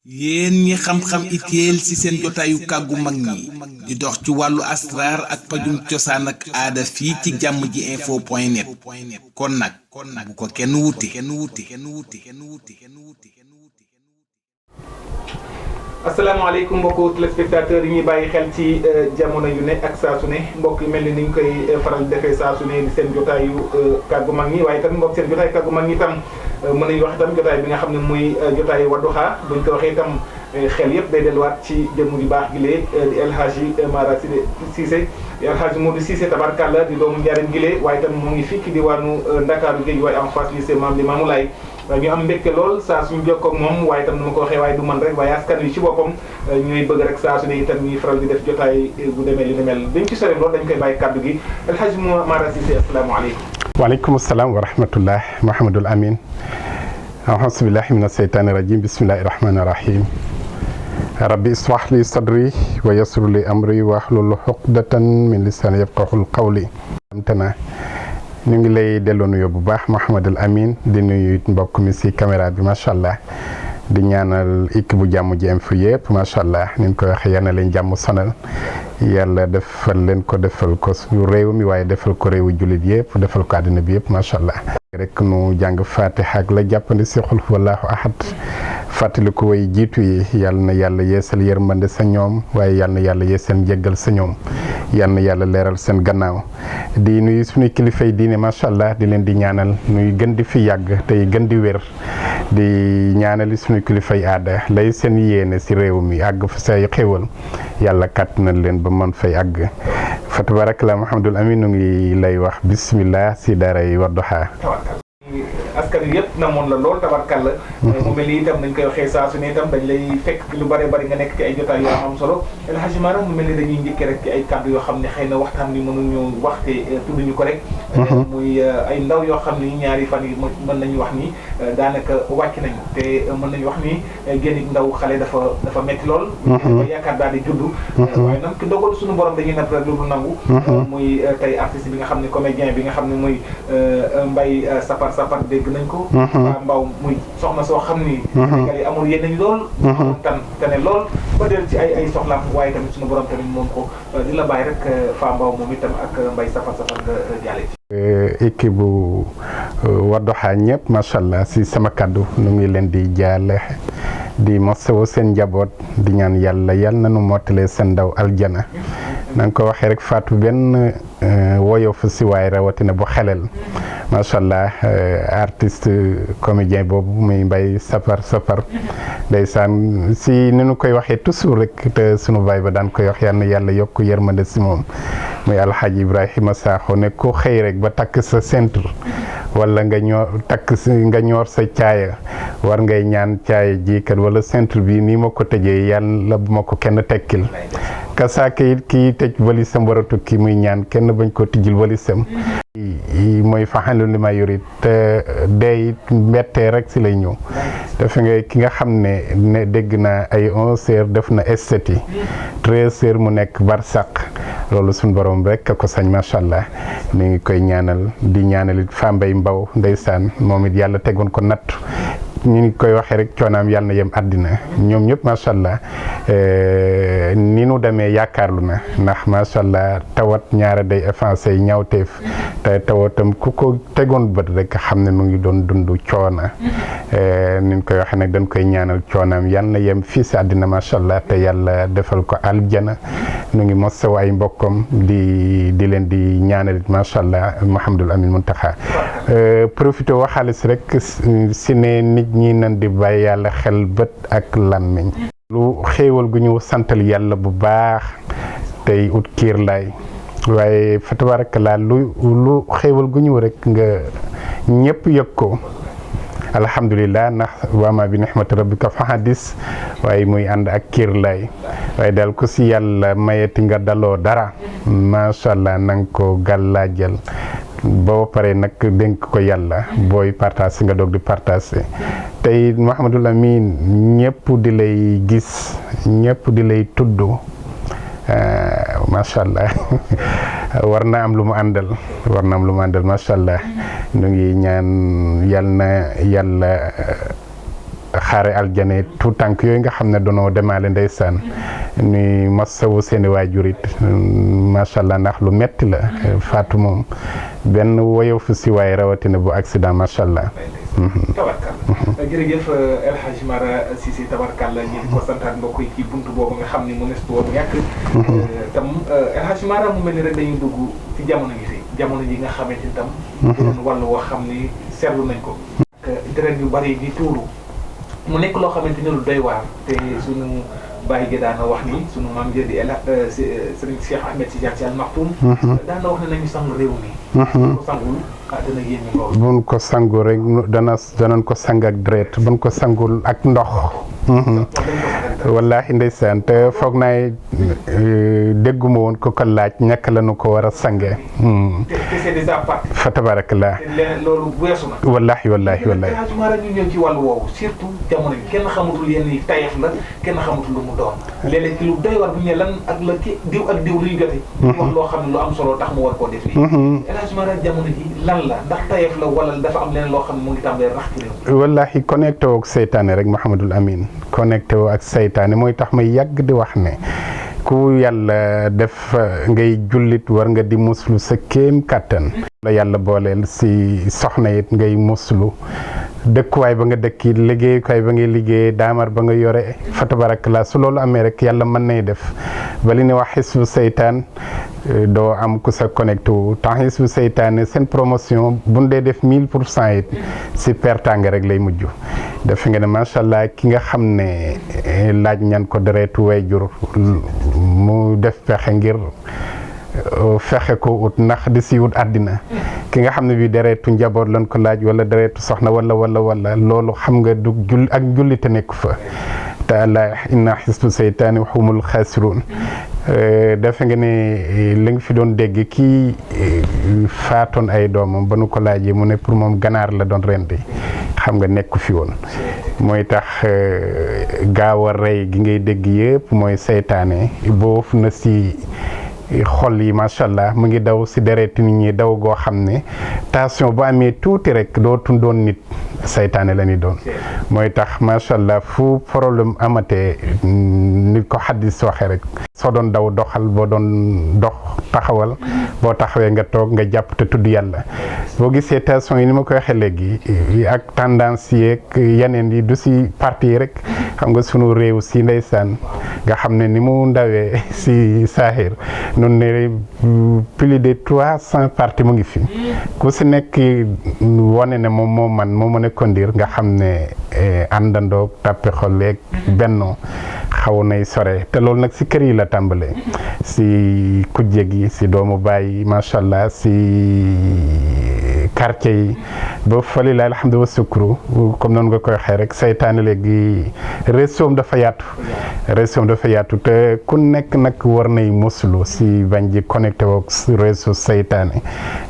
yéen ñi xam-xam itéel ci seen jotaayu kàggu mag ñi di dox ci wàllu asraar ak pajum cosaan ak aada fii ci jàmm ji info point net kon nag bu ko kenn wuti. asalaamaaleykum mbokku téléspectateurs yi ñuy bàyyi xel ci jamono yu ne ak saa su ne mbokk yi mel ni ñu koy faral defee saa su ne di seen jotaayu kàggu mag ñi waaye tam mbokk seen jotaayu kàggu mag ñi tam mën nañu wax itam jotaay bi nga xam ne muy jotaayu Wadduha buñ ko waxee itam xel yëpp day delluwaat ci jëmm ju baax gi lee di El Hadji Mara Cissé El Hadji Modou Cissé tabarkàlla di doomu njaarim gi lee waaye itam mu ngi fii ci diwaanu Ndakaaru géej waaye en face lycée Mame Limamou Laye ñu am mbégte lool saa suñu jokkoo ak moom waaye itam nu ma ko waxee waaye du man rek waaye askan wi ci boppam ñooy bëgg rek saa su ne itam ñuy faral di def jotaay bu demee li ni mel dañ ci sori lool dañ koy bàyyi kàddu gi El Hadji Mara Cissé asalaamaaleykum. waaleykum salaam wa rahmatullah Mouhamadul Amin auzu billahi mina seytaani rajim bismillahi rahmaani rahim rabbi ishrah li sadri wa yassir li amri wahlul uqdatan min lisani yafqahul qawli amtana ñu ngi lay delloo nuyoo bu baax Mouhamadul Amin di nuyu mbokk mi si caméra bi macha allah di ñaanal équipe bu jàmm ji info yëpp macha allah ni ñu koy waxee yal na leen jàmm sonal yàlla defal leen ko defal ko su réew mi waaye defal ko réewu jullit yëpp defal ko àddina bi yëpp macha allah. rek nu jàng fatiha ak la jàppandi si xul wallahu ahad fàttali ko way jiitu yi yal na yàlla yeesal yërmande sa ñoom waaye yal na yàlla yeesal njéggal sa ñoom yal na yàlla leeral seen gannaaw di nuyu suñu kilifay diine macha allah di leen di ñaanal nuy gën di fi yàgg tey gën di wér di ñaanali suñu kilifay aada lay seen yéene si réew mi àgg fa say xéwal yàlla kàttanal leen ba mën fay àgg fa tabarakallah Mouhamadul Amin nu ngi lay wax bismillah si daaray Wadduha. askan wi yëpp namoon la lool tabarkàlla mu mel ni itam dañ koy waxee saa su ne itam dañ lay fekk lu bare bari nga nekk ci ay jotaay yoo am solo El Hadji Mara mu mel ni dañuy njëkkee rek ci ay kàddu yoo xam ne xëy na waxtaan bi mënuñu waxte tudduñu ko rek muy ay ndaw yoo xam ni ñaari fan yi mën nañu wax ni daanaka wàcc nañu te mën nañu wax ni génn ndaw xale dafa metti lool dafa yaakaar daal di juddu waaye nag dogal suñu borom dañuy natt rek lu nangu muy tey artiste bi nga xam ne comédien bi nga xam ne muy Mbaye Sapar dégg nañ ko waa Mbaw muy soxna soo xam ni Sénégal yi amul yenn lool tane lool ba del ci ay soxlaam waaye tamit suñu borom tamit moom ko di la bàyyi rek Fa Mbaw moom itam ak Mbaye Sapar nga jàlle ci équipe bu Wadduha ñëpp macha allah si sama kaddu nu ngi leen di jaale di mosawu seen njaboot di ñaan yàlla na nu mottalee seen ndaw aljana na nga ko waxee rek faatu benn woyof si waaye rawatina bu xelel macha allah artiste comédien boobu muy Mbaye Sapar ndeysaan si ni nu koy waxee toujours rek te sunu baay ba daan koy wax yàlla yokk yërmande si moom muy Alxaaji Ibrahima Sakho ne ku xëy rek ba takk sa ceinture wala nga ñoor sa caaya war ngay ñaan caaya ji kat wala ceinture bi nii ma ko tëjee yàlla bu ma ko kenn tekkil kasaaka it kii tëj walisam war a tukki muy ñaan kenn bañ ko tijjil walisam mooy faxanlu li ma yorit te dee it mbettee rek si lay ñëw dafa nga ki nga xam ne dégg naa ay 11 heures def na esthétique 13 heures mu nekk barsaq loolu suñu borom rek a ko sañ macha allah mi ngi koy ñaanal di ñaanal Fa Mbaye Mbaw ndeysaan moom it yàlla tegoon ko natt ñu ngi koy waxee rek coonaam yàlla na yem àddina ñoom ñëpp macha allah ni nu demee yaakaarlu na ndax macha allah tawat ñaara day effacé ñaawteef te tawatam ku ko tegoon bët rek xam ne mu ngi doon dund coona ni ñu koy waxee nag dañ koy ñaanal coonaam yàlla na yem fii si àddina macha allah te yàlla defal ko aljana nu ngi mosaw ay mbokkam di leen di ñaanalit macha allah Mouhamadul Amin Muntaxa profité waxaale si rek si ne nit ñi nan di bàyyi yàlla xel bët ak làmmiñ lu xéewal gu ñu santal yàlla bu baax tey ut kiir laay waaye fa tabarakallah lu xéewal gu ñëw rek nga ñëpp yëg ko alhamdulilah ndax waama bi nihmati rabbika fa hadis waaye muy ànd ak kiir laay waaye daal ko si yàlla mayeti nga daloo dara macha allah na nga ko gàllaajal boo paree nag dénk ko yàlla booy partage nga doog di partage tey Mouhamadul Amin ñëpp di lay gis ñëpp di lay tudd macha allah war na am lu mu àndal macha allah ñu ngi ñaan yàlla xaare aljane tout tànk yooyu nga xam ne doonoo demaale ndeysaan ni masawu seeni waajur it macha allah ndax lu metti la faatu moom benn woyofu si waaye rawatina bu accident macha allah. tabarkalla jërëjëf El Hadj Mara Cissé tabarkalla ñu di ko santaat mbokk yi ci buntu boobu nga xam ne mu nestu woon ñàkk tam El Hadj Mara mu mel ni rek dañuy dugg ci jamono gi si jamono ji nga xamante ni tam doon wàllu woo xam ni seetlu nañ ko deret yu bari di tuuru mu nekk loo xamante ni lu doy waar te sunu bàyyi gi daana wax ni sunu maam jël di Serigne Cheikh Ahmed Tidiane Sy Al Maktoum daana wax ne nañu sang réew mi ko sangul dana yéeme lool buñ ko sangu rek danañ ko sang ak deret buñ ko sangul ak ndox wallahi ndeysaan te foog naa dégguma woon ko laaj ñàkk la nu ko war a sange te c'est déjà parti fa tabarakallah loolu weesu na wallahi Mara ñu ñëw ci wàllu woowu surtout jamono bi kenn xamatul yenn yi tayef la kenn xamatul lu mu doon léeg-léeg ci lu doy war bu ñu ne lan ak la ki diw ak diw luy jote wax loo xam ne lu am solo tax mu war koo def lii El Hadj Mara jamono ji lan la ndax tayef la wala dafa am leneen loo xam ne mu ngi tàmbalee rax ci réew wallahi connecté woo ak seytaane rek Mouhamadul Amin connecté woo ak seytaane mooy tax may yàgg di wax ne ku yàlla def ngay jullit war nga di muslu sa kéem kàttan la yàlla booleel si soxna it ngay muslu dëkkuwaay ba nga dëkki liggéeyukaay ba ngay liggéey daamar ba nga yore fa tabarakallah su loolu amee rek yàlla mën nay def ba li ne wax xisbu seytaan doo am ku sa connecté wu tax xisbu seytaan seen promotion bu dee def 1000% it si pertange rek lay mujj defe nga ne macha allah ki nga xam ne laaj ñan ko deretu wayjur mu def pexe ngir fexe ko ut ndax di si ut àddina ki nga xam ne bii deretu njaboot lañ ko laaj wala deretu soxna wala loolu xam nga du ak jullite nekk fa te ala inna xisbu seytaani humul xaasiruun defe nga ne li nga fi doon dégg kii faatoon ay doomam ba nu ko laajee mu ne pour moom ganaar la doon rendi xam nga nekku fi woon mooy tax gaaw a rey gi ngay dégg yëpp mooy seytaane boofu na si xol yi macha allah mu ngi daw si deret nit ñi daw goo xam ne tension bu amee tuuti rek dootu doon nit saytaane la ni doon mooy tax macha allah fu problème amatee nit ko xaddis waxee rek soo doon daw doxal boo doon dox taxawal boo taxawee nga toog nga jàpp te tudd yàlla boo gisee tension yi ni ma koy waxee léegi ak tendance yeeg yeneen yi du si parti yi rek xam nga sunu réew si ndeysaan nga xam ne ni mu ndawee si saaxir noonu ne plus de 300 parti mu ngi fi ku si nekk wane ne moom moo man moo mën a conduire nga xam ne àndandoo tàppe xolleeg bennoo xaw nay sore te loolu nag si kër yi la tàmbalee si kujje gi si doomu baay macha allah si quartier yi ba fali la alhamdu wa sukru comme noonu nga koy waxee rek saytaane léegi réseau dafa yaatu te ku nekk nag war nay muslu si bañ ji connecté woog réseau saytaane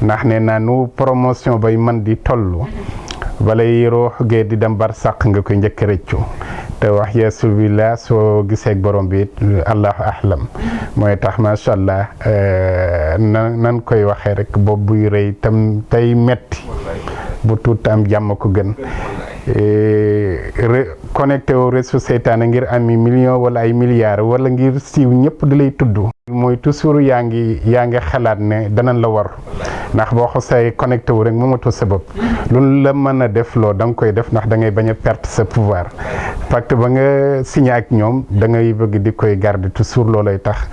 ndax ne naa nu promotion bay man di toll balay roox gee di dem bar sàq nga koy njëkk rëccu te wax yeesu billah soo gisee borom bi allahu ahlam mooy tax macha allah nan koy waxee rek boobu buy rëy tam tey metti bu tuut am jàmm ko gën connecté au réseau seytaane ngir ami million wala ay milliards wala ngir siiw ñëpp di lay tudd mooy toujours yaa ngi xalaat ne danañ la war ndax boo xosee connecté wu rek moomatoo sa bopp loolu la mën a def loo da nga koy def ndax da ngay bañ a perte sa pouvoir pacte ba nga signé ak ñoom da ngay bëgg di koy garder toujours loolay tax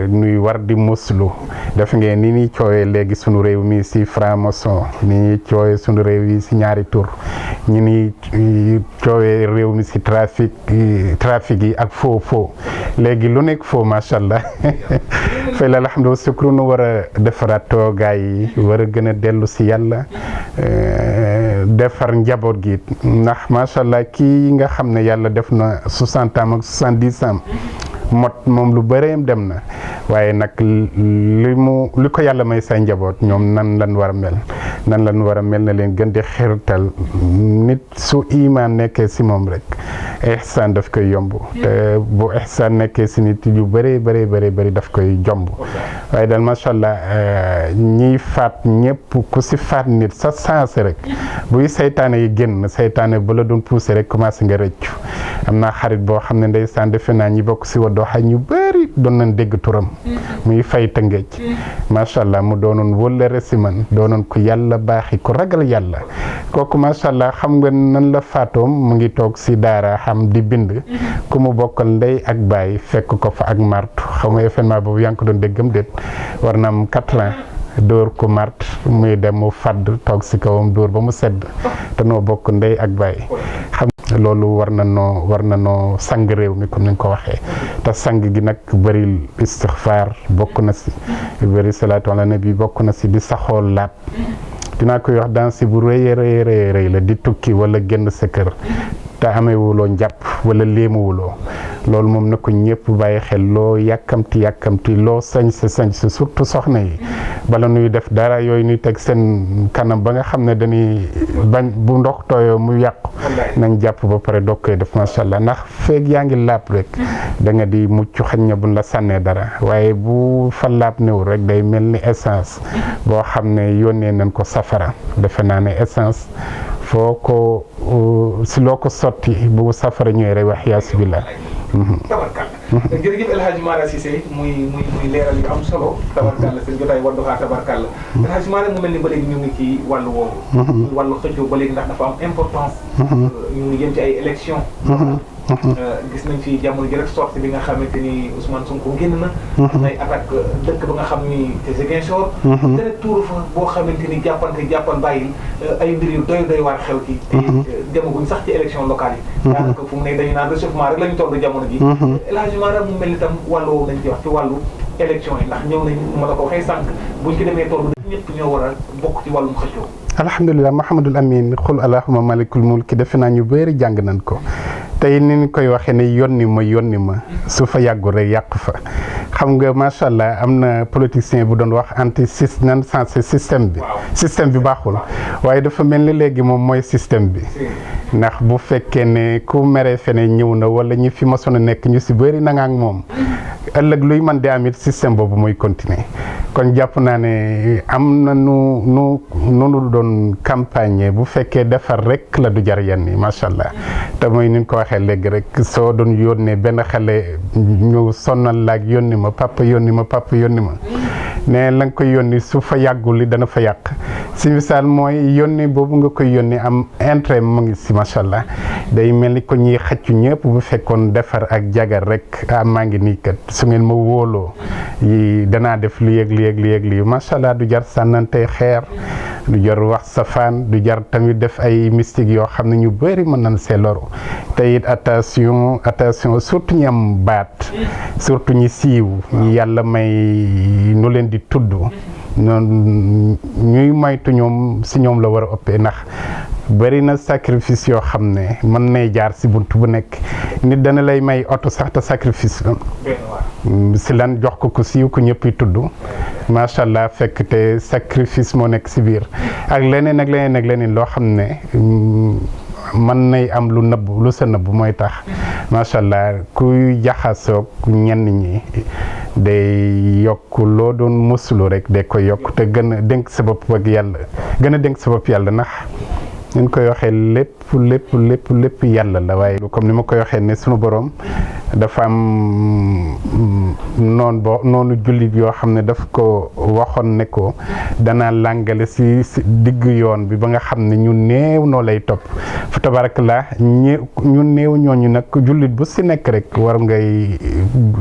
nuy war di muslu def ngeen ni ñuy coowee léegi sunu réew mi si franc-maçon ni ñuy coowee sunu réew yi si ñaari tur ñi ni coowee réew mi si trafic yi ak faux léegi lu nekk faux macha allah fay la alhamdulilah sukru nu war a defaraat toogaay yi war a gën a dellu si yàlla defar njaboot gi ndax macha allah kii nga xam ne yàlla def na 60 ans ak 70 ans mot moom lu bëreem dem na waaye nag li ko yàlla may say njaboot ñoom nan lan war a mel nan lañ war a mel na leen gën di xirtal nit su imaan nekkee si moom rek ihsaan daf koy yomb te bu ihsaan nekkee si nit yu bëri daf koy jomb waaye daal macha allah ñiy faat ñëpp ku si faat nit sa sensé rek buy saytaane yi génn saytaane bu la doon poussé rek commencé nga rëccu am naa xarit boo xam ne ndeysaan defe naa ñi bokk si Wadduha ñu bëri doon nañ dégg turam muy fay Tëngéej macha allah mu doonoon wóllëre si man doonoon ku yàlla baaxi ku ragal yàlla kooku macha allah xam nga nan la faatoom mu ngi toog si daara xam di bind ku mu bokkal ndey ak baay fekk ko fa ak martu xaw ma événement boobu yaa ngi ko doon déggam déet war na am 4 ans dóor ko mart muy dem mu fadd toog si kawam dóor ba mu sedd te noo bokk ndey ak baay xam loolu war na noo sang réew mi comme ni nga ko waxee te sang gi nag bëri istixfaar bokk na si bëri salaatu ala nabi bokk na si di saxool laab dinaa koy wax dans si bu rëy la di tukki wala génn sa kër te amewuloo njàpp wala léemuwuloo loolu moom na ko ñëpp bàyyi xel loo yàkkamti loo sañ sa surtout soxna yi bala nuy def dara yooyu nuy teg seen kanam ba nga xam ne dañuy bañ bu ndox tooyoo mu yàqu nañ jàpp ba pare doog koy def macha allah ndax feeg yaa ngi laab rek da nga di mucc xañ na buñ la sànnee dara waaye bu fa laab néew rek day mel ni essence boo xam ne yónnee nañ ko safara defe naa ne essence foo ko si loo ko sotti bu safara ñëwee rek wax yaas billah tabarkalla jërëjëf El Hadj Mara Cissé muy leeral yu am solo tabarkalla seen jotaay Wadduha tabarkalla El Hadj Mara mu mel ni ba léegi ñu ngi ci wàllu woowu wàllu xëccoo ba léegi ndax dafa am importance ñu ngi jëm ci ay élection gis nañ fi jamono ji rek sorti bi nga xamante ni Ousmane Sonko génn na ay attaque dëkk ba nga xam ni te Ziguinchor dara tuuru fa boo xamante ni jàppal bàyyil ay mbir yu doy waar xew ci demaguñ sax ci élection locale yi daanaka fu mu ne dañu naan réchauffement rek la ñu toll jamono ji El Hadj Mara mu mel ni tam wàllu woowu nañ ci wax ci wàllu élection yi ndax ñëw nañ ma la ko waxee sànq buñ ci demee toll ñëpp ñoo war a bokk ci wàllum xëccoo alhamdulilah Mahamadul Amin xul allahuma malikul mulki defe naa ñu bëri jàng nañ ko tey ni ñu koy waxee ne yónni ma su fa yàggul rek yàq fa xam nga macha allah am na politicien bu doon wax anti système sensé système bi baaxul waaye dafa mel ni léegi moom mooy système bi ndax bu fekkee ne ku meree fene ñëw na wala ñi fi mosoon a nekk ñu si bëri na nga ak moom ëllëg luy mën di amit système boobu mooy continuer kon jàpp naa ne am na nu doon campagne bu fekkee defar rek la du jar yenn yi macha allah te mooy ni ñu ko waxee léegi rek soo doon yónnee benn xale ñu sonnal laag yónni ma papa yónni ma ne la nga koy yónni su fa yàggul li dana fa yàq si misaal mooy yónni boobu nga koy yónni am intérêt mu ngi si macha allah day mel ni ko ñuy xëccu ñëpp bu fekkoon defar ak jagar rek maa ngi nii kat su ngeen ma wóoloo yi danaa def li yëg macha allah du jar sànnante xeer du jar wax safaan du jar tamit def ay mystique yoo xam ne ñu bëri mën nañ see loru te it attention surtout ñi am baat surtout ñi siiw ñi yàlla may nu leen di tudd noonu ñuy moytu ñoom si ñoom la war a ëppee ndax bëri na sacrifice yoo xam ne mën nay jaar si bunt bu nekk nit dana lay may oto sax te sacrifice la si lan jox ko ku siiw ku ñëpp tudd macha allah fekk te sacrifice moo nekk si biir ak leneen loo xam ne mën nay am lu sa nëbb mooy tax macha allah kuy jaxasoog ñenn ñi day yokk loo doon muslu rek day koy yokk te gën a dénk sa bopp ak yàlla ndax ñu koy waxee lépp yàlla la waaye comme ni ma koy waxee ne sunu borom dafa am noonu jullit yoo xam ne daf ko waxoon ne ko danaa làngale si digg yoon bi ba nga xam ne ñu néew noo lay topp fa tabarakallah ñu néew ñooñu nag jullit bu si nekk rek war ngay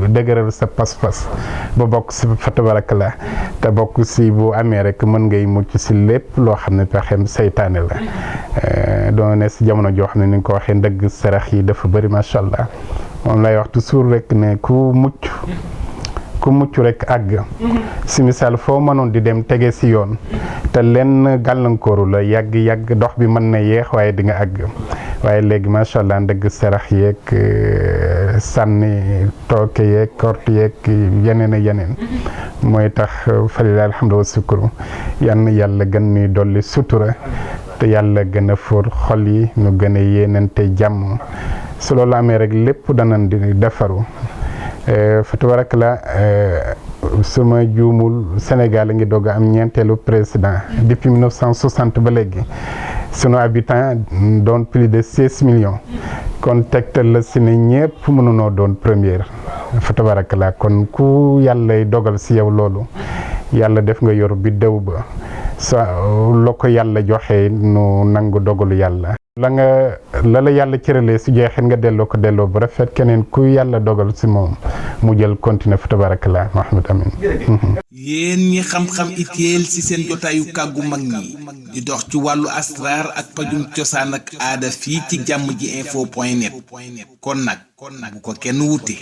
dëgëral sa pas-pas ba bokk si fa tabarakallah te bokk si bu amee rek mën ngay mucc si lépp loo xam ne pexem seytaane la doon ne si jamono joo xam ne ni nga ko waxee ndëgg sarax yi dafa bëri macha allah moom lay wax toujours rek ne ku mucc rek àgg si misaal foo mënoon di dem tege si yoon te lenn gàllankooru la yàgg dox bi mën na yeex waaye di nga àgg waaye léegi macha allah ndëgg sarax yeeg sànni tooke yeeg korte yeeg yeneen ak yeneen mooy tax falilaa alhamdu wa sukuru yàlla gën ñuy dolli sutura te yàlla gën a fóor xol yi nu gën a yéenante jàmm su loolu amee rek lépp danañ di defaru fa tabarakallah su ma juumul Sénégal a ngi doog a am ñeenteelu président depuis 1960 ba léegi sunu habitants doon plus de 16 millions kon tegtal la si ne ñëpp mënunoo doon première fa tabarakallah kon ku yàlla dogal si yow loolu yàlla def nga yor bi dew ba sa la ko yàlla joxe nu nangu dogalu yàlla la yàlla cëralee su jeexee nga delloo ko delloo bu rafet keneen ku yàlla dogal si moom mu jël continuer fa tabarakallah Mouhamed Amine yéen ñi xam-xam itteel ci seen jotaayu kàggu mag ñi di dox ci wàllu asraar ak pajum cosaan ak aada fii ci jàmm ji info.net kon nag bu ko kenn wuti